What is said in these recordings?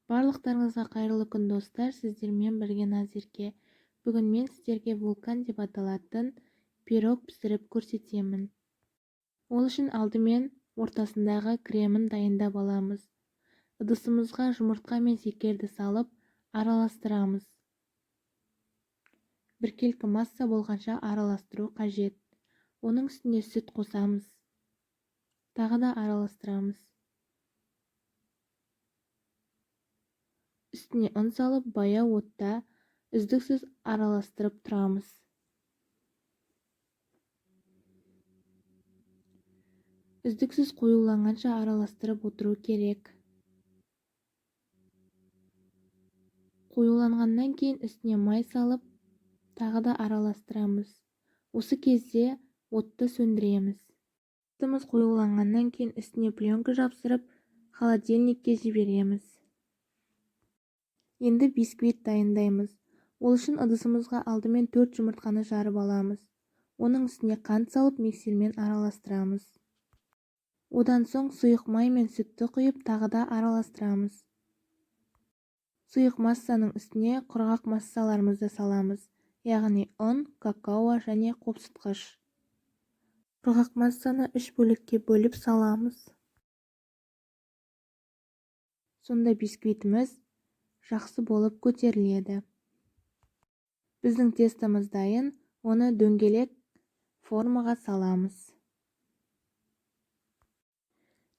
Барлықтарыңызға қайырлы күн, достар! Сіздермен бірге Назерке. Бүгін мен сіздерге вулкан деп аталатын пирог пісіріп көрсетемін. Ол үшін алдымен ортасындағы кремін дайындап аламыз. Ыдысымызға жұмыртқа мен шекерді салып араластырамыз. Біркелкі масса болғанша араластыру қажет. Оның үстіне сүт қосамыз. Тағы да араластырамыз. Үстіне ұн салып, баяу отта үздіксіз араластырып тұрамыз. Үздіксіз қоюланғанша араластырып отыру керек. Қоюланғаннан кейін үстіне май салып, тағы да араластырамыз. Осы кезде отты сөндіреміз. Сүтіміз қоюланғаннан кейін үстіне пленка жапсырып, холодильникке жібереміз. Енді бисквит дайындаймыз. Ол үшін ыдысымызға алдымен 4 жұмыртқаны жарып аламыз. Оның үстіне қант салып, миксермен араластырамыз. Одан соң сұйық май мен сүтті құйып, тағы да араластырамыз. Сұйық массаның үстіне құрғақ массаларымызды саламыз, яғни ұн, какао және қопсытқыш. Құрғақ массаны 3 бөлікке бөліп саламыз. Сонда бисквитіміз жақсы болып көтеріледі. Біздің тестомыз дайын, оны дөңгелек формаға саламыз.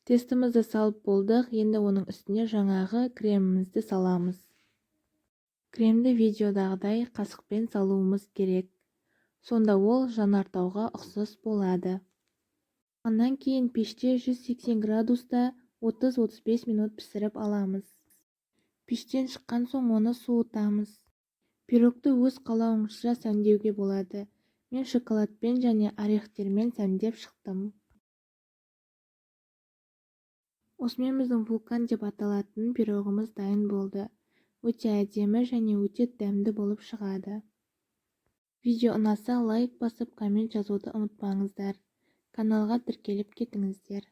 Тестомызды салып болдық, енді оның үстіне жаңағы кремімізді саламыз. Кремді видеодағыдай қасықпен салуымыз керек. Сонда ол жанартауға ұқсас болады. Одан кейін пеште 180 градуста 30-35 минут пісіріп аламыз. Пештен шыққан соң оны суытамыз. Пирогты өз қалауыңызша сәндеуге болады. Мен шоколадпен және орехтермен сәндеп шықтым. Осымен біздің вулкан деп аталатын пирогымыз дайын болды. Өте әдемі және өте дәмді болып шығады. Видео ұнаса лайк басып, коммент жазуды ұмытпаңыздар. Каналға тіркеліп кетіңіздер.